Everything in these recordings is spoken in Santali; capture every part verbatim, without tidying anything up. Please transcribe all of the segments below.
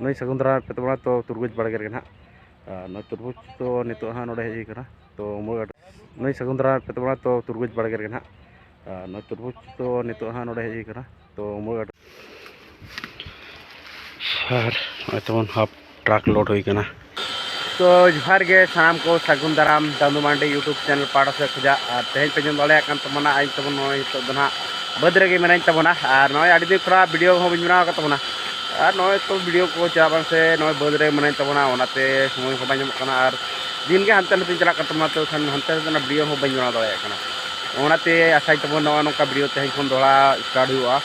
ᱱᱩᱭ ᱥᱟᱹᱜᱩᱱ ᱫᱟᱨᱟᱢ ᱯᱮ ᱛᱟᱵᱚᱱᱟ ᱛᱚ ᱛᱩᱨᱵᱩᱡᱽ ᱵᱟᱲᱜᱮ ᱨᱮᱜᱮ ᱱᱟᱦᱟᱜ᱾ ᱟᱨ ᱱᱚᱜᱼᱚᱭ ᱛᱩᱨᱵᱩᱡᱽ ᱛᱚ ᱱᱤᱛᱚᱜ ᱦᱟᱸᱜ ᱱᱚᱰᱮ ᱦᱮᱡ ᱦᱩᱭ ᱠᱟᱱᱟ᱾ ᱛᱚ ᱩᱢᱩᱞ ᱜᱟᱰᱟ, ᱱᱩᱭ ᱥᱟᱹᱜᱩᱱ ᱫᱟᱨᱟᱢ ᱯᱮ ᱛᱟᱵᱚᱱᱟ ᱛᱚ ᱛᱩᱨᱵᱩᱡᱽ ᱵᱟᱲᱜᱮ ᱨᱮᱜᱮ ᱱᱟᱦᱟᱜ᱾ ᱟᱨ ᱱᱚᱜᱼᱚᱭ ᱛᱩᱨᱵᱩᱡᱽ ᱛᱚ ᱱᱤᱛᱚᱜ ᱦᱟᱸᱜ ᱱᱚᱰᱮ ᱦᱮᱡ ᱦᱩᱭ ᱠᱟᱱᱟ᱾ ᱛᱚ ᱩᱢᱩᱞ ᱜᱟᱰᱟ᱾ ᱟᱨ ᱱᱚᱜᱼᱚᱭ ᱛᱟᱵᱚᱱ ᱦᱟᱯ ᱴᱨᱟᱠ ᱞᱳᱰ ᱦᱩᱭ ᱠᱟᱱᱟ᱾ ᱛᱚ ᱡᱚᱦᱟᱨ ᱜᱮ ᱥᱟᱱᱟᱢ ᱠᱚ, ᱥᱟᱹᱜᱩᱱ ᱫᱟᱨᱟᱢ ᱪᱟᱸᱫᱩ ᱢᱟᱱᱰᱤ YouTube ᱪᱮᱱᱮᱞ ᱯᱟᱦᱴᱟ ᱥᱮᱫ ᱠᱷᱚᱱᱟᱜ᱾ ᱟᱨ ᱛᱮᱦᱮᱧ ᱯᱮ ᱧᱮᱞ ᱫᱟᱲᱮᱭᱟᱜ ᱠᱟᱱ ᱛᱟᱵᱚᱱᱟ, ᱤᱧ ᱛᱟᱵᱚᱱ ᱱᱚᱜᱼᱚᱭ ᱱᱤᱛᱚᱜ ᱫᱚ ᱱᱟᱦᱟᱜ ᱵᱟᱹᱫᱽ ᱨᱮᱜᱮ ᱢᱮᱱᱟᱧ ᱛᱟᱵᱚᱱᱟ᱾ ᱟᱨ ᱱᱚᱜᱼᱚᱭ ᱟᱹᱰᱤ ᱫᱤᱱ ᱠᱷᱚᱱᱟᱜ ᱵᱷᱤᱰᱤᱭᱳ ᱦᱚᱸ ᱵᱟᱹᱧ ᱵᱮᱱᱟᱣ ᱟᱠᱟᱫ ᱛᱟᱵᱚᱱᱟ᱾ ᱟᱨ ᱱᱚᱜᱼᱚᱭ ᱛᱚ ᱵᱷᱤᱰᱤᱭᱳ ᱠᱚ ᱪᱮᱫᱟᱜ ᱵᱟᱝ ᱥᱮ ᱱᱚᱜᱼᱚᱭ ᱵᱟᱹᱫᱽ ᱨᱮ ᱢᱮᱱᱟᱧ ᱛᱟᱵᱚᱱᱟ, ᱚᱱᱟᱛᱮ ᱥᱚᱢᱚᱭ ᱦᱚᱸ ᱵᱟᱭ ᱧᱟᱢᱚᱜ ᱠᱟᱱᱟ᱾ ᱟᱨ ᱫᱤᱱ ᱜᱮ ᱦᱟᱱᱛᱮ ᱱᱟᱛᱮᱧ ᱪᱟᱞᱟᱜ ᱠᱟᱱ ᱛᱟᱵᱚᱱᱟ, ᱛᱚ ᱠᱷᱟᱱ ᱦᱟᱱᱛᱮ ᱱᱟᱛᱮ ᱨᱮᱱᱟᱜ ᱵᱷᱤᱰᱤᱭᱳ ᱦᱚᱸ ᱵᱟᱹᱧ ᱵᱮᱱᱟᱣ ᱫᱟᱲᱮᱭᱟᱜ ᱠᱟᱱᱟ᱾ ᱚᱱᱟᱛᱮ ᱟᱥᱟᱭ ᱛᱟᱵᱚᱱ ᱱᱚᱜᱼᱚᱭ ᱱᱚᱝᱠᱟ ᱵᱷᱤᱰᱤᱭᱳ ᱛᱮᱦᱮᱧ ᱠᱷᱚᱱ ᱫᱚᱦᱲᱟ ᱥᱴᱟᱨᱴ ᱦᱩᱭᱩᱜᱼᱟ᱾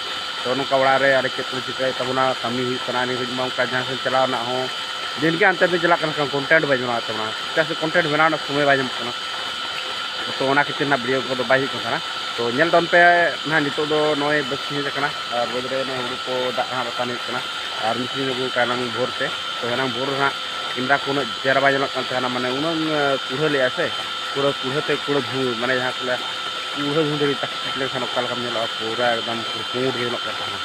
ᱛᱚ ᱱᱚᱝᱠᱟ ᱚᱲᱟᱜ ᱨᱮ ᱟᱨ ᱪᱮᱫ ᱠᱚ ᱪᱤᱠᱟᱹᱭ ᱛᱟᱵᱚᱱᱟ, ᱠᱟᱹᱢᱤ ᱦᱩᱭᱩᱜ ᱠᱟᱱᱟ, ᱱᱤᱭᱟᱹ ᱜᱷᱟᱹᱲᱤᱡ ᱢᱟ ᱚᱱᱠᱟ ᱡᱟᱦᱟᱸ ᱥᱮᱫ ᱪᱟᱞᱟᱣ ᱨᱮᱱᱟᱜ ᱦᱚᱸ ᱫᱤᱱ ᱜᱮ ᱦᱟᱱᱛᱮ ᱱᱟᱛᱮ ᱪᱟᱞᱟᱜ ᱠᱟᱱᱟ, ᱠᱚᱱᱴᱮᱱᱴ ᱵᱟᱭ ᱵᱮᱱᱟᱣ ᱛᱟᱵᱚᱱᱟ᱾ ᱪᱮᱫᱟᱜ ᱥᱮ ᱠᱚᱱᱴᱮᱱᱴ ᱵᱮᱱᱟᱣ ᱨᱮᱱᱟᱜ ᱥᱚᱢᱚᱭ ᱵᱟᱭ ᱧᱟᱢᱚᱜ ᱠᱟᱱᱟ᱾ ᱛᱚ ᱚᱱᱟ ᱠᱷᱟᱹᱛᱤᱨ ᱱᱟᱜ ᱵᱷᱤᱰᱤᱭᱳ ᱠᱚᱫᱚ ᱵᱟᱭ ᱦᱩᱭᱩᱜ ᱠᱟᱱ ᱛᱟᱦᱮᱱᱟ᱾ ᱛᱚ ᱧᱮᱞ ᱛᱟᱵᱚᱱ ᱯᱮ ᱱᱟᱦᱟᱜ, ᱱᱤᱛᱚᱜ ᱫᱚ ᱱᱚᱜᱼᱚᱭ ᱵᱟᱹᱫᱽ ᱥᱤᱧ ᱦᱮᱡ ᱟᱠᱟᱱᱟ ᱟᱨ ᱵᱟᱹᱫᱽ ᱨᱮ ᱱᱚᱜᱼᱚᱭ ᱦᱩᱲᱩ ᱠᱚ ᱫᱟᱜ ᱦᱟᱸᱜ ᱵᱟᱛᱟᱱ ᱦᱩᱭᱩᱜ ᱠᱟᱱᱟ᱾ ᱟᱨ ᱢᱮᱥᱤᱱ ᱟᱹᱜᱩ ᱠᱟᱜᱼᱟ ᱮᱱᱟᱝ ᱵᱷᱳᱨ ᱛᱮ᱾ ᱛᱚ ᱮᱱᱟᱝ ᱵᱷᱳᱨ ᱨᱮ ᱦᱟᱸᱜ ᱠᱮᱢᱨᱟ ᱠᱚ ᱩᱱᱟᱹᱜ ᱪᱮᱦᱨᱟ ᱵᱟᱭ ᱧᱮᱞᱚᱜ ᱠᱟᱱ ᱛᱟᱦᱮᱱᱟ, ᱢᱟᱱᱮ ᱩᱱᱟᱹᱜ ᱠᱩᱲᱦᱟᱹ ᱞᱮᱜᱼᱟ ᱥᱮ, ᱯᱩᱨᱟᱹ ᱠᱩᱲᱦᱟᱹ ᱛᱮ ᱠᱩᱲᱟᱹ ᱫᱷᱩ-, ᱢᱟᱱᱮ ᱡᱟᱦᱟᱸ ᱠᱚ ᱞᱟᱹᱭᱟ ᱠᱩᱲᱦᱟᱹ ᱫᱷᱩᱸᱫᱷᱟᱹᱲᱤ ᱛᱟᱠ ᱛᱟᱠ ᱞᱮᱱᱠᱷᱟᱱ ᱚᱠᱟ ᱞᱮᱠᱟᱢ ᱧᱮᱞᱚᱜᱼᱟ, ᱯᱩᱨᱟᱹ ᱮᱠᱫᱚᱢ ᱯᱩᱸᱰ ᱜᱮ ᱧᱮᱞᱚᱜ ᱠᱟᱱ ᱛᱟᱦᱮᱱᱟ᱾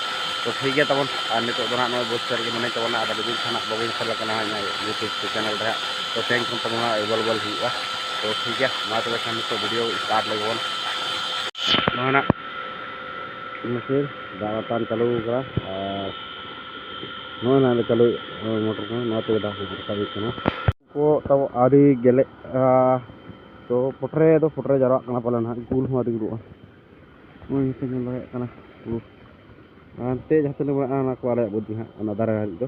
ᱛᱚ ᱴᱷᱤᱠ ᱜᱮᱭᱟ ᱛᱟᱵᱚᱱ, ᱟᱨ ᱱᱤᱛᱚᱜ ᱫᱚ ᱱᱟᱦᱟᱜ ᱱᱚᱜᱼᱚᱭ ᱵᱟᱹᱫᱽ ᱥᱮᱫ ᱨᱮᱜᱮ ᱢᱮᱱᱟᱧ ᱛᱟᱵᱚᱱᱟ, ᱟᱨ ᱟᱹᱰᱤ ᱫᱤᱱ ᱠᱷᱚᱱᱟᱜ ᱵᱟᱵᱚᱱ ᱧᱮᱯᱮᱞ ᱠᱟᱱᱟ ᱦᱟᱸᱜ ᱤᱧᱟᱹᱜ YouTube ᱪᱮᱱᱮᱞ ᱨᱮ ᱦᱟᱸᱜ᱾ ᱛᱚ ᱛᱮᱦᱮᱧ ᱠᱷᱚᱱ ᱛᱟᱵᱚᱱ ᱦᱟᱸᱜ ᱮᱵᱮᱞᱮᱵᱮᱞ ᱦᱩᱭᱩᱜᱼᱟ᱾ ᱛᱚ ᱴᱷᱤᱠ ᱜᱮᱭᱟ, ᱢᱟ ᱛᱚᱵᱮ ᱠᱷᱟᱱ ᱱᱤᱛᱚᱜ ᱵᱷᱤᱰᱤᱭᱳ ᱥᱴᱟᱨᱴ ᱞᱮᱜᱮ ᱵᱚᱱ᱾ ᱱᱚᱣᱟ ᱱᱟᱜ ᱢᱮᱥᱤᱱ ᱫᱟᱜ ᱵᱟᱛᱟᱱ ᱪᱟᱹᱞᱩ ᱠᱟᱱᱟ, ᱟᱨ ᱱᱚᱜᱼᱚᱭ ᱱᱟᱦᱟᱜ ᱞᱮ ᱪᱟᱹᱞᱩᱭᱮᱫ ᱢᱚᱴᱚᱨ ᱠᱟᱱᱟ, ᱱᱚᱣᱟ ᱛᱮᱜᱮ ᱫᱟᱜ ᱠᱚ ᱨᱟᱠᱟᱵ ᱦᱩᱭᱩᱜ ᱠᱟᱱᱟ᱾ ᱠᱚ ᱛᱟᱵᱚ ᱟᱹᱣᱨᱤ ᱜᱮᱞᱮᱜᱼᱟ, ᱛᱚ ᱯᱚᱴᱨᱮ ᱫᱚ ᱯᱚᱴᱨᱮ ᱡᱟᱣᱨᱟᱜ ᱠᱟᱱᱟ ᱯᱟᱞᱮ ᱱᱟᱦᱟᱜ, ᱜᱩᱞ ᱦᱚᱸ ᱟᱹᱣᱨᱤ ᱜᱩᱞᱩᱜᱼᱟ᱾ ᱱᱚᱜᱼᱚᱭ ᱱᱤᱛᱚᱜ ᱧᱮᱞ ᱫᱟᱲᱮᱭᱟᱜ ᱠᱟᱱᱟ ᱜᱩᱞ᱾ ᱟᱨ ᱦᱟᱱᱛᱮ ᱡᱟᱦᱟᱸ ᱛᱤᱱᱟᱹᱜ ᱢᱮᱱᱟᱜᱼᱟ, ᱚᱱᱟ ᱠᱚ ᱟᱞᱮᱭᱟᱜ ᱵᱟᱹᱫᱽ ᱜᱮ ᱦᱟᱸᱜ, ᱚᱱᱟ ᱫᱷᱟᱨᱮ ᱦᱟᱹᱨᱤᱡ ᱫᱚ᱾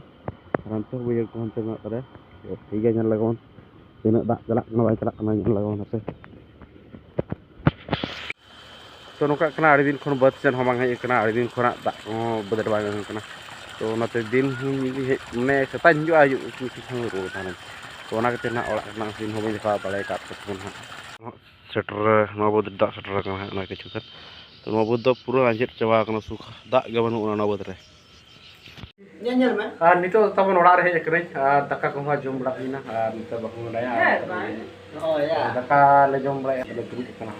ᱟᱨ ᱦᱟᱱᱛᱮ ᱦᱚᱸ ᱵᱟᱹᱭᱦᱟᱹᱲ ᱠᱚ ᱦᱟᱱᱛᱮ ᱢᱮᱱᱟᱜ ᱛᱟᱞᱮᱭᱟ᱾ ᱛᱚ ᱴᱷᱤᱠ ᱜᱮᱭᱟ, ᱧᱮᱞ ᱞᱮᱜᱮ ᱵᱚᱱ ᱛᱤᱱᱟᱹᱜ ᱫᱟᱜ ᱪᱟᱞᱟᱜ ᱠᱟᱱᱟ ᱵᱟᱭ ᱪᱟᱞᱟᱜ ᱠᱟᱱᱟ, ᱧᱮᱞ ᱞᱮᱜᱮ ᱵᱚᱱ ᱦᱟᱯᱮ᱾ ᱛᱚ ᱱᱚᱝᱠᱟᱜ ᱠᱟᱱᱟ, ᱟᱹᱰᱤ ᱫᱤᱱ ᱠᱷᱚᱱ ᱵᱟᱹᱫᱽ ᱥᱮᱱ ᱦᱚᱸ ᱵᱟᱝ ᱦᱮᱡ ᱟᱠᱟᱱᱟ, ᱟᱹᱰᱤ ᱫᱤᱱ ᱠᱷᱚᱱᱟᱜ ᱫᱟᱜ ᱦᱚᱸ ᱵᱟᱹᱫᱽ ᱨᱮ ᱵᱟᱝ ᱮᱢ ᱠᱟᱱᱟ᱾ ᱛᱚ ᱚᱱᱟᱛᱮ ᱫᱤᱱ ᱦᱚᱸ ᱡᱩᱫᱤ ᱦᱮᱡ, ᱢᱟᱱᱮ ᱥᱮᱛᱟᱜ ᱤᱧ ᱦᱤᱡᱩᱜᱼᱟ, ᱦᱤᱡᱩᱜ ᱠᱤᱪᱷᱩ ᱥᱚᱢᱚᱭ ᱨᱩᱣᱟᱹᱲ ᱛᱟᱦᱮᱱᱟᱹᱧ᱾ ᱛᱚ ᱚᱱᱟ ᱠᱷᱟᱹᱛᱤᱨ ᱱᱟᱦᱟᱜ ᱚᱲᱟᱜ ᱨᱮᱱᱟᱜ ᱥᱤᱱ ᱦᱚᱸ ᱵᱟᱹᱧ ᱫᱮᱠᱷᱟᱣ ᱫᱟᱲᱮ ᱟᱠᱟᱫ ᱛᱟᱠᱚᱣᱟ ᱱᱟᱦᱟᱜ᱾ ᱥᱮᱴᱮᱨ, ᱱᱚᱣᱟ ᱵᱟᱹᱫᱽ ᱨᱮ ᱫᱟᱜ ᱥᱮᱴᱮᱨ ᱟᱠᱟᱱᱟ ᱦᱟᱸᱜ, ᱱᱚᱜᱼᱚᱭ ᱠᱤᱪᱷᱩ ᱠᱷᱟᱱ᱾ ᱛᱚ ᱱᱚᱣᱟ ᱵᱟᱹᱫᱽ ᱫᱚ ᱯᱩᱨᱟᱹ ᱟᱸᱡᱮᱫ ᱪᱟᱵᱟ ᱟᱠᱟᱱᱟ, ᱥᱩᱠᱷ ᱫᱟᱜ ᱜᱮ ᱵᱟᱹᱱᱩᱜᱼᱟ ᱱᱚᱣᱟ ᱵᱟᱹᱫᱽ ᱨᱮ᱾ ᱧᱮᱞ, ᱧᱮᱞ ᱢᱮ᱾ ᱟᱨ ᱱᱤᱛᱚᱜ ᱫᱚ ᱛᱟᱵᱚᱱ ᱚᱲᱟᱜ ᱨᱮ ᱦᱮᱡ ᱟᱠᱟᱱᱟᱹᱧ, ᱟᱨ ᱫᱟᱠᱟ ᱠᱚᱦᱚᱸ ᱡᱚᱢ ᱵᱟᱲᱟ ᱦᱩᱭᱱᱟ, ᱟᱨ ᱱᱤᱛᱚᱜ ᱵᱟᱹᱦᱩ ᱢᱮᱱᱟᱭᱟ, ᱟᱨ ᱦᱮᱸ, ᱵᱟᱝ᱾ ᱦᱳᱭ, ᱭᱟ᱾ ᱫᱟᱠᱟ ᱞᱮ ᱡᱚᱢ ᱵᱟᱲᱟᱭᱟ, ᱟᱫᱚ ᱞᱮ ᱫᱩᱲᱩᱵ ᱟᱠᱟᱱᱟ᱾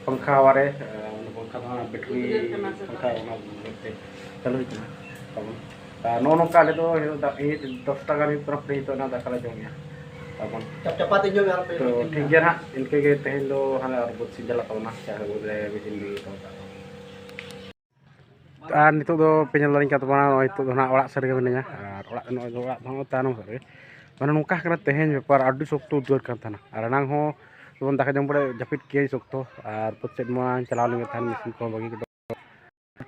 ᱯᱟᱝᱠᱷᱟ ᱦᱟᱣᱟ ᱨᱮ, ᱟᱨ ᱚᱱᱟ ᱯᱟᱝᱠᱷᱟ ᱫᱚ ᱦᱟᱸᱜ ᱵᱮᱴᱨᱤ ᱩᱫᱽᱜᱟᱹᱨ ᱠᱟᱱᱟ ᱥᱮ ᱯᱟᱝᱠᱷᱟ, ᱵᱟᱝ? ᱚᱱᱟ ᱵᱚᱞᱮ ᱛᱮ ᱪᱟᱹᱞᱩ ᱦᱩᱭ ᱠᱟᱱᱟ ᱛᱟᱵᱚᱱ᱾ ᱟᱨ ᱱᱚᱜᱼᱚ ᱱᱚᱝᱠᱟ ᱟᱞᱮ ᱫᱚ ᱦᱤᱞᱳᱜ ᱫᱟ-, ᱤᱭᱟᱹ, ᱫᱚᱥ ᱴᱟᱠᱟ ᱢᱤᱫ ᱯᱚᱨᱚᱵᱽ ᱨᱮ ᱱᱤᱛᱚᱜ ᱚᱱᱟ ᱫᱟᱠᱟ ᱞᱮ ᱡᱚᱢᱮᱜᱼᱟ ᱛᱟᱵᱚᱱ᱾ ᱪᱟᱯ ᱪᱟᱯᱟᱛᱤ ᱡᱚᱢ ᱟᱨ ᱯᱮ ᱛᱚ ᱨᱩᱴᱤ ᱴᱷᱤᱠ ᱜᱮᱭᱟ ᱱᱟᱦᱟᱜ, ᱤᱱᱠᱟᱹ ᱜᱮ ᱛᱮᱦᱮᱧ ᱫᱚ ᱦᱟᱸᱜ ᱟᱨ ᱵᱟᱹᱫᱽ ᱥᱮᱫ ᱪᱟᱞᱟᱜ ᱛᱟᱵᱚᱱᱟ, ᱥᱮ ᱟᱨ ᱵᱟᱹᱫᱽ ᱨᱮ ᱢᱤᱫ ᱫᱤᱱ ᱜᱮ ᱛᱟᱵᱚᱱ᱾ ᱟᱨ ᱱᱤᱛᱚᱜ ᱫᱚ ᱯᱮ ᱧᱮᱞ ᱫᱟᱲᱮᱧ ᱠᱟᱱ ᱛᱟᱵᱚᱱᱟ, ᱱᱚᱜᱼᱚᱭ ᱱᱤᱛᱚᱜ ᱫᱚ ᱱᱟᱦᱟᱜ ᱚᱲᱟᱜ ᱥᱮᱫ ᱨᱮᱜᱮ ᱢᱤᱱᱟᱹᱧᱟ᱾ ᱟᱨ ᱚᱲᱟᱜ, ᱱᱚᱜᱼᱚᱭ ᱫᱚ ᱚᱲᱟᱜ ᱫᱚ ᱱᱚᱜᱼᱚᱭ ᱛᱟᱭᱱᱚᱢ ᱥᱮᱫ ᱨᱮᱜᱮ᱾ ᱢᱟᱱᱮ ᱱᱚᱝᱠᱟ ᱠᱟᱱᱟ ᱛᱮᱦᱮᱧ ᱵᱮᱯᱟᱨ, ᱟᱹᱰᱤ ᱥᱚᱠᱛᱚ ᱩᱫᱽᱜᱟᱹᱨ ᱠᱟᱱ ᱛᱟᱦᱮᱱᱟ᱾ ᱟᱨ ᱮᱱᱟᱝ ᱦᱚᱸ ᱡᱮᱢᱚᱱ ᱫᱟᱠᱟ ᱡᱚᱢ ᱯᱚᱨᱮ ᱡᱟᱹᱯᱤᱫ ᱠᱮᱜᱼᱟᱹᱧ ᱥᱚᱠᱛᱚ, ᱟᱨ ᱵᱟᱹᱫᱽ ᱥᱮᱫ ᱢᱟ ᱪᱟᱞᱟᱣ ᱞᱮᱱ ᱜᱮ ᱛᱟᱦᱮᱱ, ᱢᱮᱥᱤᱱ ᱠᱚᱦᱚᱸ ᱵᱟᱹᱜᱤ ᱠᱮᱫᱟ᱾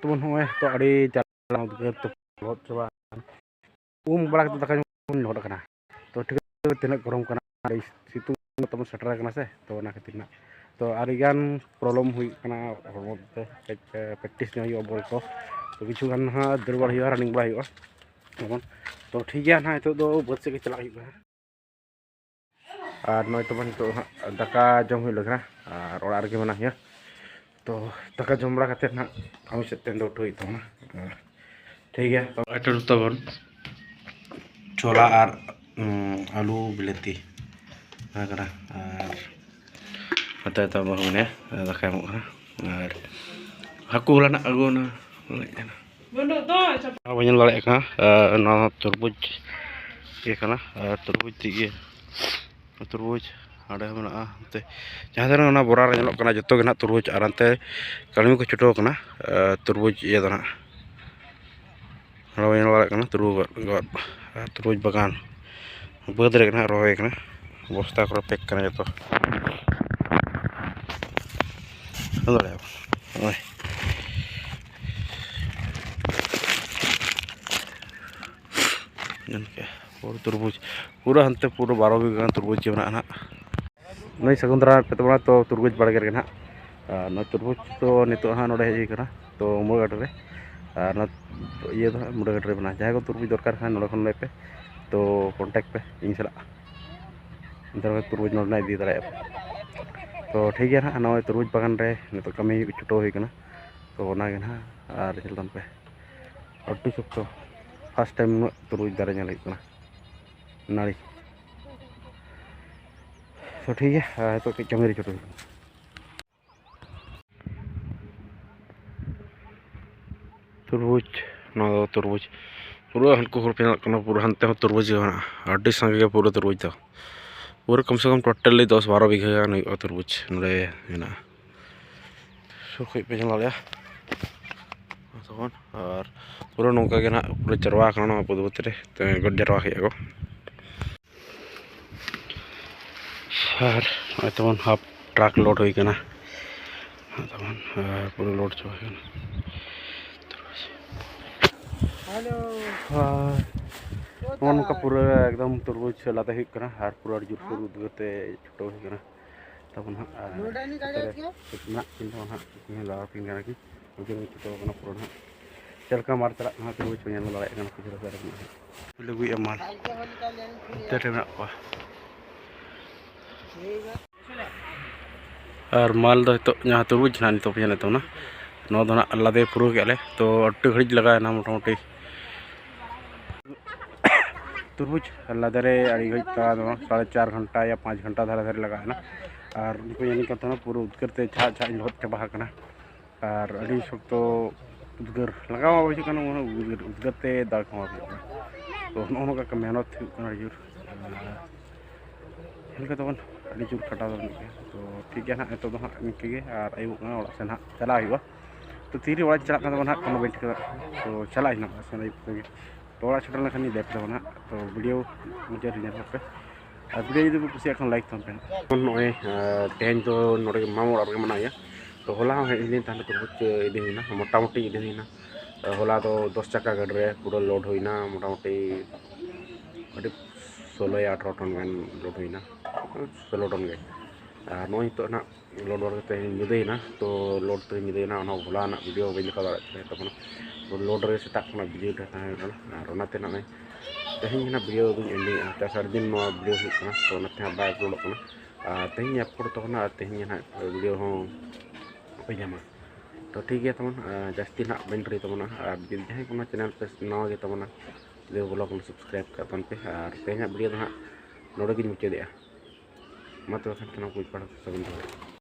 ᱛᱮᱢᱚᱱ ᱦᱚᱸᱜᱼᱚᱭ ᱱᱤᱛᱚᱜ ᱟᱹᱰᱤ ᱡᱟᱞᱟ ᱩᱫᱽᱜᱟᱹᱨ ᱛᱮ ᱞᱚᱦᱚᱫ ᱪᱟᱵᱟ᱾ ᱩᱢ ᱵᱟᱲᱟ ᱠᱟᱛᱮ ᱫᱟᱠᱟ ᱡᱚᱢ ᱞᱚᱦᱚᱫ ᱟᱠᱟᱱᱟ᱾ ᱛᱚ ᱴᱷᱤᱠ ᱟᱪᱷᱮ, ᱛᱤᱱᱟᱹᱜ ᱜᱚᱨᱚᱢ ᱠᱟᱱᱟ, ᱟᱹᱰᱤ ᱥᱤᱛᱩᱝ ᱛᱟᱵᱚᱱ ᱥᱮᱴᱮᱨ ᱟᱠᱟᱱᱟ ᱥᱮ, ᱛᱚ ᱚᱱᱟ ᱠᱷᱟᱹᱛᱤᱨ ᱱᱟᱜ ᱛᱚ ᱟᱹᱰᱤᱜᱟᱱ ᱯᱨᱚᱵᱞᱮᱢ ᱦᱩᱭᱩᱜ ᱠᱟᱱᱟ ᱦᱚᱲᱢᱚ ᱛᱮ᱾ ᱠᱟᱹᱡ ᱯᱨᱮᱠᱴᱤᱥ ᱧᱚᱜ ᱦᱩᱭᱩᱜᱼᱟ ᱵᱚᱞ ᱠᱚ, ᱛᱚ ᱠᱤᱪᱷᱩ ᱜᱟᱱ ᱱᱟᱦᱟᱜ ᱫᱟᱹᱲ ᱵᱟᱲᱟ ᱦᱩᱭᱩᱜᱼᱟ, ᱨᱟᱱᱤᱝ ᱵᱟᱲᱟ ᱦᱩᱭᱩᱜᱼᱟ ᱡᱮᱢᱚᱱ᱾ ᱛᱚ ᱴᱷᱤᱠ ᱜᱮᱭᱟ ᱱᱟᱦᱟᱜ, ᱱᱤᱛᱚᱜ ᱫᱚ ᱵᱟᱹᱫᱽ ᱥᱮᱫ ᱜᱮ ᱪᱟᱞᱟᱜ ᱦᱩᱭᱩᱜ ᱠᱟᱱᱟ᱾ ᱟᱨ ᱱᱚᱜᱼᱚᱭ ᱛᱟᱵᱚᱱ ᱱᱤᱛᱚᱜ ᱦᱟᱸᱜ ᱫᱟᱠᱟ ᱡᱚᱢ ᱦᱩᱭᱩᱜ ᱞᱟᱹᱜᱤᱫ ᱦᱟᱸᱜ, ᱟᱨ ᱚᱲᱟᱜ ᱨᱮᱜᱮ ᱢᱮᱱᱟᱜ ᱦᱩᱭᱩᱜᱼᱟ᱾ ᱛᱚ ᱫᱟᱠᱟ ᱡᱚᱢ ᱵᱟᱲᱟ ᱠᱟᱛᱮᱫ ᱦᱟᱸᱜ ᱠᱟᱹᱢᱤ ᱥᱮᱫ ᱛᱮ ᱩᱰᱩᱠ ᱦᱩᱭᱩᱜ ᱛᱟᱵᱚᱱᱟ᱾ ᱴᱷᱤᱠ ᱜᱮᱭᱟ, ᱛᱚ ᱮᱴᱟᱜ ᱛᱟᱵᱚᱱ ᱪᱷᱳᱞᱟ ᱟᱨ, ᱩᱸ, ᱟᱹᱞᱩ ᱵᱤᱞᱟᱹᱛᱤ ᱚᱱᱟ ᱠᱟᱱᱟ᱾ ᱟᱨ ᱱᱚᱛᱮ ᱛᱟᱵᱚᱱ ᱢᱟᱱᱮ ᱫᱟᱠᱟ ᱮᱢᱚᱜ ᱠᱟᱱᱟ᱾ ᱟᱨ ᱦᱟᱹᱠᱩ ᱦᱚᱞᱟᱱᱟᱜ ᱟᱹᱜᱩ ᱚᱱᱟ ᱵᱟᱹᱱᱩᱜ ᱫᱚ᱾ ᱟᱵᱚ ᱧᱮᱞ ᱫᱟᱲᱮᱭᱟᱜ ᱠᱟᱱᱟ, ᱟᱨ ᱱᱚᱣᱟ ᱛᱩᱨᱵᱩᱡᱽ ᱤᱭᱟᱹ ᱠᱟᱱᱟ, ᱟᱨ ᱛᱩᱨᱵᱩᱡᱽ ᱛᱮᱜᱮ ᱛᱩᱨᱵᱩᱡᱽ ᱦᱟᱸᱰᱮ ᱦᱚᱸ ᱢᱮᱱᱟᱜᱼᱟ᱾ ᱚᱱᱛᱮ ᱡᱟᱦᱟᱸ ᱫᱷᱟᱨᱮ ᱚᱱᱟ ᱵᱚᱨᱟ ᱨᱮ ᱧᱮᱞᱚᱜ ᱠᱟᱱᱟ, ᱡᱚᱛᱚ ᱜᱮ ᱱᱟᱦᱟᱜ ᱛᱩᱨᱵᱩᱡᱽ, ᱟᱨ ᱚᱱᱛᱮ ᱠᱟᱹᱲᱢᱤ ᱠᱚ ᱪᱷᱩᱴᱟᱹᱣ ᱠᱟᱱᱟ, ᱟᱨ ᱛᱩᱨᱵᱩᱡᱽ ᱤᱭᱟᱹ ᱫᱚ ᱱᱟᱦᱟᱜ᱾ ᱱᱚᱰᱮ ᱵᱚᱱ ᱧᱮᱞ ᱫᱟᱲᱮᱭᱟᱜ ᱠᱟᱱᱟ ᱛᱩᱨᱵᱩᱡᱽ ᱵᱟ-, ᱜᱚᱫ, ᱛᱩᱨᱵᱩᱡᱽ ᱵᱟᱜᱟᱱ ᱵᱟᱹᱫᱽ ᱨᱮ ᱱᱟᱦᱟᱜ ᱨᱚᱦᱚᱭ ᱠᱟᱱᱟ, ᱵᱚᱥᱛᱟ ᱠᱚᱨᱮ ᱯᱮᱠ ᱠᱟᱱᱟ ᱡᱚᱛᱚ᱾ ᱧᱮᱞ ᱫᱟᱲᱮᱭᱟᱜ ᱠᱟᱱᱟ ᱱᱚᱜᱼᱚᱭ᱾ ᱧᱮᱞ ᱠᱮᱜᱼᱟ, ᱯᱩᱨᱟᱹ ᱛᱩᱨᱵᱩᱡᱽ, ᱯᱩᱨᱟᱹ ᱦᱟᱱᱛᱮ ᱯᱩᱨᱟᱹ ᱵᱟᱨᱚ ᱵᱤᱜᱷᱟᱹ ᱜᱟᱱ ᱛᱩᱨᱵᱩᱡᱽ ᱜᱮ ᱢᱮᱱᱟᱜᱼᱟ ᱱᱟᱦᱟᱜ᱾ ᱱᱩᱭ ᱥᱟᱹᱜᱩᱱ ᱫᱟᱨᱟᱢ ᱯᱮ ᱛᱟᱵᱚᱱᱟ ᱛᱚ ᱛᱩᱨᱵᱩᱡᱽ ᱵᱟᱲᱜᱮ ᱨᱮᱜᱮ ᱱᱟᱦᱟᱜ᱾ ᱟᱨ ᱱᱚᱣᱟ ᱛᱩᱨᱵᱩᱡᱽ ᱫᱚ ᱱᱤᱛᱚᱜ ᱦᱟᱸᱜ ᱱᱚᱰᱮ ᱦᱮᱡ ᱦᱩᱭ ᱠᱟᱱᱟ, ᱛᱚ ᱢᱩᱲᱟᱹᱜᱷᱟᱴ ᱨᱮ᱾ ᱟᱨ ᱱᱚᱣᱟ ᱤᱭᱟᱹ ᱫᱚ ᱦᱟᱸᱜ ᱢᱩᱲᱟᱹᱜᱷᱟᱴ ᱨᱮ ᱢᱮᱱᱟᱜᱼᱟ᱾ ᱡᱟᱦᱟᱸᱭ ᱠᱚ ᱛᱩᱨᱵᱩᱡᱽ ᱫᱚᱨᱠᱟᱨ ᱠᱷᱟᱱ ᱱᱚᱰᱮ ᱠᱷᱚᱱ ᱞᱟᱹᱭ ᱯᱮ, ᱛᱚ ᱠᱚᱱᱴᱟᱠᱴ ᱯᱮ ᱤᱧ ᱥᱟᱞᱟᱜ᱾ ᱮᱱᱛᱮ ᱨᱮᱦᱚᱸ ᱛᱩᱨᱵᱩᱡᱽ ᱱᱚᱰᱮᱱᱟᱜ ᱤᱫᱤ ᱫᱟᱲᱮᱭᱟᱜᱼᱟ ᱯᱮ᱾ ᱛᱚ ᱴᱷᱤᱠ ᱜᱮᱭᱟ ᱱᱟᱦᱟᱜ, ᱱᱚᱜᱼᱚᱭ ᱛᱩᱨᱵᱩᱡᱽ ᱵᱟᱜᱟᱱ ᱨᱮ ᱱᱤᱛᱚᱜ ᱠᱟᱹᱢᱤ ᱦᱩᱭᱩᱜ ᱪᱷᱩᱴᱟᱹᱣ ᱦᱩᱭ ᱠᱟᱱᱟ᱾ ᱛᱚ ᱚᱱᱟᱜᱮ ᱱᱟᱦᱟᱜ, ᱟᱨ ᱧᱮᱞ ᱛᱟᱵᱚᱱ ᱯᱮ ᱟᱹᱰᱤ ᱥᱚᱠᱛᱚ, ᱯᱷᱟᱥᱴ ᱴᱟᱭᱤᱢ ᱩᱱᱟᱹᱜ ᱛᱩᱨᱵᱩᱡᱽ ᱫᱟᱨᱮ ᱧᱮᱞ ᱦᱩᱭᱩᱜ ᱠᱟᱱᱟ, ᱱᱟᱹᱲᱤ᱾ ᱛᱚ ᱴᱷᱤᱠ ᱜᱮᱭᱟ, ᱟᱨ ᱱᱤᱛᱚᱜ ᱠᱟᱹᱡ ᱠᱟᱹᱢᱤ ᱨᱮ ᱪᱷᱩᱴᱟᱹᱣ ᱦᱩᱭᱩᱜ ᱠᱟᱱᱟ᱾ ᱛᱩᱨᱵᱩᱡᱽ, ᱱᱚᱣᱟ ᱫᱚ ᱛᱩᱨᱵᱩᱡᱽ, ᱯᱩᱨᱟᱹ ᱦᱟᱱᱠᱩ ᱦᱚᱲ ᱯᱮ ᱧᱮᱞᱚᱜ ᱠᱟᱱᱟ, ᱯᱩᱨᱟᱹ ᱦᱟᱱᱛᱮ ᱦᱚᱸ ᱛᱩᱨᱵᱩᱡᱽ ᱜᱮ ᱢᱮᱱᱟᱜᱼᱟ, ᱟᱹᱰᱤ ᱥᱟᱸᱜᱮ ᱜᱮ ᱯᱩᱨᱟᱹ ᱛᱩᱨᱵᱩᱡᱽ ᱫᱚ᱾ ᱯᱩᱨᱟᱹ ᱠᱚᱢ ᱥᱮ ᱠᱚᱢ ᱴᱳᱴᱟᱞᱤ ᱫᱚᱥ ᱵᱟᱨᱚ ᱵᱤᱜᱷᱟᱹ ᱜᱟᱱ ᱦᱩᱭᱩᱜᱼᱟ ᱛᱩᱨᱵᱩᱡᱽ ᱱᱚᱰᱮ ᱢᱮᱱᱟᱜᱼᱟ᱾ ᱥᱩᱨ ᱠᱷᱚᱡ ᱯᱮ ᱧᱮᱞ ᱫᱟᱲᱮᱭᱟᱜᱼᱟ ᱛᱟᱵᱚᱱ᱾ ᱟᱨ ᱯᱩᱨᱟᱹ ᱱᱚᱝᱠᱟ ᱜᱮ ᱱᱟᱦᱟᱜ ᱯᱩᱨᱟᱹ ᱡᱟᱨᱣᱟ ᱠᱟᱱᱟ ᱱᱚᱣᱟ ᱵᱟᱹᱫᱽ ᱵᱟᱹᱫᱽ ᱨᱮ, ᱛᱚ ᱜᱚᱡ ᱡᱟᱨᱣᱟ ᱦᱩᱭᱩᱜᱼᱟ ᱠᱚ᱾ ᱟᱨ ᱱᱚᱜᱼᱚᱭ ᱛᱟᱵᱚᱱ ᱦᱟᱯ ᱴᱨᱟᱠ ᱞᱳᱰ ᱦᱩᱭ ᱠᱟᱱᱟ᱾ ᱱᱚᱜᱼᱚᱭ ᱛᱟᱵᱚᱱ, ᱟᱨ ᱯᱩᱨᱟᱹ ᱞᱳᱰ ᱪᱟᱵᱟ ᱦᱩᱭ ᱠᱟᱱᱟ᱾ ᱟᱨ ᱱᱚᱜᱼᱚ ᱱᱚᱝᱠᱟ ᱯᱩᱨᱟᱹ ᱮᱠᱫᱚᱢ ᱛᱩᱨᱵᱩᱡᱽ ᱞᱟᱫᱮ ᱦᱩᱭᱩᱜ ᱠᱟᱱᱟ ᱟᱨ ᱯᱩᱨᱟᱹ ᱟᱹᱰᱤ ᱡᱳᱨᱥᱳᱨ ᱩᱫᱽᱜᱟᱹᱨ ᱛᱮ ᱪᱷᱩᱴᱟᱹᱣ ᱦᱩᱭ ᱠᱟᱱᱟ᱾ ᱛᱟᱵᱚᱱ ᱦᱟᱸᱜ ᱟᱨ ᱱᱚᱰᱮ ᱱᱤᱡ ᱱᱚᱛᱮ ᱨᱮ ᱜᱟᱡᱟᱲ ᱜᱮᱭᱟ᱾ ᱢᱮᱱᱟᱜ ᱠᱤᱱ ᱛᱟᱵᱚᱱ ᱦᱟᱸᱜ, ᱩᱱᱠᱤᱱ ᱦᱚᱸ ᱞᱟᱜᱟᱣ ᱠᱤᱱ ᱠᱟᱱᱟ ᱠᱤᱱ, ᱩᱱᱠᱤᱱ ᱦᱚᱸ ᱪᱷᱩᱴᱟᱹᱣ ᱠᱟᱱᱟ ᱯᱩᱨᱟᱹ ᱦᱟᱸᱜ᱾ ᱪᱮᱫ ᱞᱮᱠᱟ ᱢᱟᱨ ᱪᱟᱞᱟᱜ ᱠᱟᱱᱟ ᱛᱩᱨᱵᱩᱡᱽ ᱯᱮ ᱧᱮᱞ ᱫᱟᱲᱮᱭᱟᱜ ᱠᱟᱱᱟ, ᱯᱤᱪᱷᱞᱟᱹ ᱥᱮᱫ ᱨᱮ ᱢᱮᱱᱟᱜᱼᱟ᱾ ᱞᱩᱜᱩᱭ ᱮᱢᱟᱱ ᱦᱟᱱᱛᱮ ᱨᱮ ᱢᱮᱱᱟᱜ ᱠᱚᱣᱟ᱾ ᱟᱨ ᱢᱟᱞ ᱫᱚ ᱱᱤᱛᱚᱜ ᱡᱟᱦᱟᱸ ᱛᱩᱨᱵᱩᱡᱽ ᱱᱟᱦᱟᱜ ᱱᱤᱛᱚᱜ ᱯᱮ ᱧᱮᱞᱮᱫ ᱛᱟᱵᱚᱱᱟ, ᱱᱚᱣᱟ ᱫᱚ ᱱᱟᱦᱟᱜ ᱞᱟᱫᱮ ᱯᱩᱨᱟᱹᱣ ᱠᱮᱫᱼᱟ ᱞᱮ᱾ ᱛᱚ ᱟᱹᱰᱤ ᱜᱷᱟᱹᱲᱤᱡ ᱞᱟᱜᱟᱣᱮᱱᱟ ᱢᱚᱴᱟᱢᱩᱴᱤ᱾ ᱛᱩᱨᱵᱩᱡᱽ ᱞᱟᱫᱮ ᱨᱮ ᱟᱹᱰᱤ ᱜᱷᱟᱹᱲᱤᱡ ᱞᱟᱜᱟᱣ ᱮᱱᱟ, ᱥᱟᱲᱮ ᱪᱟᱨ ᱜᱷᱚᱱᱴᱟ ᱭᱟ ᱯᱟᱸᱪ ᱜᱷᱚᱱᱴᱟ ᱫᱷᱟᱨᱟ ᱫᱷᱟᱨᱟ ᱞᱟᱜᱟᱣᱮᱱᱟ᱾ ᱟᱨ ᱩᱱᱠᱩ ᱧᱮᱞ ᱠᱟᱱ ᱛᱟᱦᱮᱱᱟ ᱯᱩᱨᱟᱹ ᱩᱫᱽᱜᱟᱹᱨ ᱛᱮ ᱡᱷᱟᱜ ᱡᱷᱟᱜ ᱤᱧ ᱞᱚᱦᱚᱫ ᱪᱟᱵᱟ ᱟᱠᱟᱱᱟ᱾ ᱟᱨ ᱟᱹᱰᱤ ᱥᱚᱠᱛᱚ ᱩᱫᱽᱜᱟᱹᱨ ᱞᱟᱜᱟᱣ ᱢᱟ ᱵᱩᱡᱷᱟᱹᱜ ᱠᱟᱱᱟ, ᱩᱱᱟᱹᱜ ᱩᱫᱽᱜᱟᱹᱨ, ᱩᱫᱽᱜᱟᱹᱨ ᱛᱮ ᱫᱟᱜ ᱦᱚᱸ ᱵᱩᱡᱷᱟᱹᱜ ᱠᱟᱱᱟ᱾ ᱛᱚ ᱱᱚᱜᱼᱚ ᱱᱚᱝᱠᱟ ᱢᱮᱦᱱᱚᱛ ᱦᱩᱭᱩᱜ ᱠᱟᱱᱟ ᱟᱹᱰᱤ ᱡᱳᱨ᱾ ᱟᱨ ᱪᱮᱫ ᱞᱮᱠᱟ ᱛᱟᱵᱚᱱ ᱟᱹᱰᱤ ᱡᱳᱨ ᱠᱷᱟᱴᱟᱣ ᱫᱚ ᱢᱮᱱᱟᱜ ᱜᱮᱭᱟ᱾ ᱛᱚ ᱴᱷᱤᱠ ᱜᱮᱭᱟ ᱱᱟᱦᱟᱜ, ᱱᱤᱛᱚᱜ ᱫᱚ ᱦᱟᱸᱜ ᱱᱤᱝᱠᱟᱹ ᱜᱮ, ᱟᱨ ᱟᱹᱭᱩᱵᱚᱜ ᱠᱟᱱᱟ, ᱚᱲᱟᱜ ᱥᱮᱱ ᱦᱟᱸᱜ ᱪᱟᱞᱟᱜ ᱦᱩᱭᱩᱜᱼᱟ᱾ ᱛᱚ ᱛᱤᱨᱮ ᱚᱲᱟᱜ ᱤᱧ ᱪᱟᱞᱟᱜ ᱠᱟᱱ ᱛᱟᱵᱚᱱᱟ ᱦᱟᱸᱜ ᱠᱳᱱᱳ ᱵᱟᱹᱧ ᱴᱷᱤᱠᱟᱹ ᱫᱟᱲᱮᱭᱟᱜ ᱠᱟᱱᱟ᱾ ᱛᱚ ᱪᱟᱞᱟᱜ ᱟᱹᱧ ᱱᱟᱦᱟᱜ ᱚᱲᱟᱜ ᱥᱮᱱ ᱟᱹᱭᱩᱵ ᱛᱮᱜᱮ᱾ ᱛᱚ ᱚᱲᱟᱜ ᱥᱮᱴᱮᱨ ᱞᱮᱱᱠᱷᱟᱱ ᱤᱧ ᱞᱟᱹᱭ ᱟᱯᱮ ᱛᱟᱵᱚᱱᱟ ᱦᱟᱸᱜ᱾ ᱛᱚ ᱵᱷᱤᱰᱤᱭᱳ ᱢᱩᱪᱟᱹᱫ ᱨᱮ ᱧᱮᱞ ᱠᱚᱯᱮ᱾ ᱟᱨ ᱵᱷᱤᱰᱤᱭᱳ ᱡᱩᱫᱤ ᱯᱮ ᱠᱩᱥᱤᱭᱟᱜ ᱠᱷᱟᱱ ᱞᱟᱭᱤᱠ ᱛᱟᱵᱚᱱ ᱯᱮ᱾ ᱱᱚᱜᱼᱚᱭ, ᱟᱨ ᱛᱮᱦᱮᱧ ᱫᱚ ᱱᱚᱰᱮ ᱜᱮ ᱢᱟᱢᱟ ᱚᱲᱟᱜ ᱨᱮᱜᱮ ᱢᱮᱱᱟᱜ ᱞᱮᱭᱟ᱾ ᱛᱚ ᱦᱚᱞᱟ ᱦᱚᱸ ᱦᱮᱡ ᱦᱩᱭ ᱞᱮᱱ ᱛᱟᱦᱮᱸᱫ, ᱛᱩᱨᱵᱩᱡᱽ ᱤᱫᱤ ᱦᱩᱭᱱᱟ, ᱢᱚᱴᱟᱢᱩᱴᱤ ᱤᱫᱤ ᱦᱩᱭᱱᱟ᱾ ᱛᱚ ᱦᱚᱞᱟ ᱫᱚ ᱫᱚᱥ ᱪᱟᱠᱟ ᱜᱟᱹᱰᱤ ᱨᱮ ᱯᱩᱨᱟᱹ ᱞᱳᱰ ᱦᱩᱭᱱᱟ, ᱢᱚᱴᱟᱢᱩᱴᱤ ᱟᱹᱰᱤ ᱥᱳᱞᱳ ᱭᱟ ᱟᱴᱷᱨᱚ ᱴᱚᱱ ᱜᱟᱱ ᱞᱳᱰ ᱦᱩᱭᱱᱟ, ᱥᱳᱞᱳ ᱴᱚᱱ ᱜᱮ᱾ ᱟᱨ ᱱᱚᱜᱼᱚᱭ ᱱᱤᱛᱚᱜ ᱱᱟᱜ ᱞᱳᱰ ᱵᱟᱲᱟ ᱠᱟᱛᱮ ᱧᱤᱫᱟᱹᱭᱮᱱᱟ, ᱛᱚ ᱞᱳᱰ ᱛᱮ ᱧᱤᱫᱟᱹᱭᱮᱱᱟ, ᱚᱱᱟ ᱵᱷᱚᱞᱟ ᱨᱮᱱᱟᱜ ᱵᱷᱤᱰᱤᱭᱳ ᱵᱟᱹᱧ ᱫᱮᱠᱷᱟᱣ ᱫᱟᱲᱮᱭᱟᱜ ᱠᱟᱱᱟ ᱛᱟᱵᱚᱱᱟ᱾ ᱛᱚ ᱞᱳᱰ ᱨᱮ ᱥᱮᱛᱟᱜ ᱠᱷᱚᱱᱟᱜ ᱵᱤᱡᱤ ᱨᱮ ᱛᱟᱦᱮᱸ ᱦᱩᱭᱩᱜ ᱠᱟᱱᱟ, ᱟᱨ ᱚᱱᱟᱛᱮ ᱱᱚᱜᱼᱚᱭ ᱛᱮᱦᱮᱧ ᱜᱮ ᱱᱟᱜ ᱵᱷᱤᱰᱤᱭᱳ ᱫᱚᱧ ᱮᱱᱰᱤᱝ ᱮᱜᱼᱟ᱾ ᱪᱮᱫᱟᱜ ᱥᱮ ᱟᱹᱰᱤ ᱫᱤᱱ ᱱᱚᱣᱟ ᱵᱷᱤᱰᱤᱭᱳ ᱦᱩᱭᱩᱜ ᱠᱟᱱᱟ, ᱛᱚ ᱚᱱᱟᱛᱮ ᱦᱟᱸᱜ ᱵᱟᱭ ᱟᱯᱞᱳᱰᱚᱜ ᱠᱟᱱᱟ᱾ ᱟᱨ ᱛᱮᱦᱮᱧ ᱟᱯᱞᱳᱰ ᱛᱟᱵᱚᱱᱟ, ᱟᱨ ᱛᱮᱦᱮᱧ ᱜᱮ ᱱᱟᱜ ᱵᱷᱤᱰᱤᱭᱳ ᱦᱚᱸ ᱯᱮ ᱧᱟᱢᱟ᱾ ᱛᱚ ᱴᱷᱤᱠ ᱜᱮᱭᱟ ᱛᱟᱵᱚᱱ, ᱟᱨ ᱡᱟᱹᱥᱛᱤ ᱱᱟᱜ ᱵᱟᱹᱧ ᱰᱮᱨᱤ ᱛᱟᱵᱚᱱᱟ᱾ ᱟᱨ ᱡᱩᱫᱤ ᱡᱟᱦᱟᱸᱭ ᱠᱚ ᱱᱚᱣᱟ ᱪᱮᱱᱮᱞ ᱯᱮ ᱱᱟᱣᱟ ᱜᱮ ᱛᱟᱵᱚᱱᱟ, ᱡᱩᱫᱤ ᱵᱞᱚᱜ ᱠᱚ ᱥᱟᱵᱥᱠᱨᱟᱭᱤᱵᱽ ᱠᱟᱜ ᱛᱟᱵᱚᱱ ᱯᱮ᱾ ᱟᱨ ᱛᱮᱦᱮᱧᱟᱜ ᱵᱷᱤᱰᱤᱭᱳ ᱫᱚ ᱦᱟᱸᱜ ᱱᱚᱰᱮ ᱜᱤᱧ ᱢᱩᱪᱟᱹᱫᱮᱜᱼᱟ᱾ ᱢᱟ ᱛᱚᱵᱮ ᱠᱷᱟᱱ ᱥᱟᱱᱟᱢ ᱠᱚ ᱯᱟᱲᱦᱟᱣ ᱥᱟᱹᱜᱩᱱ ᱡᱚᱦᱟᱨ᱾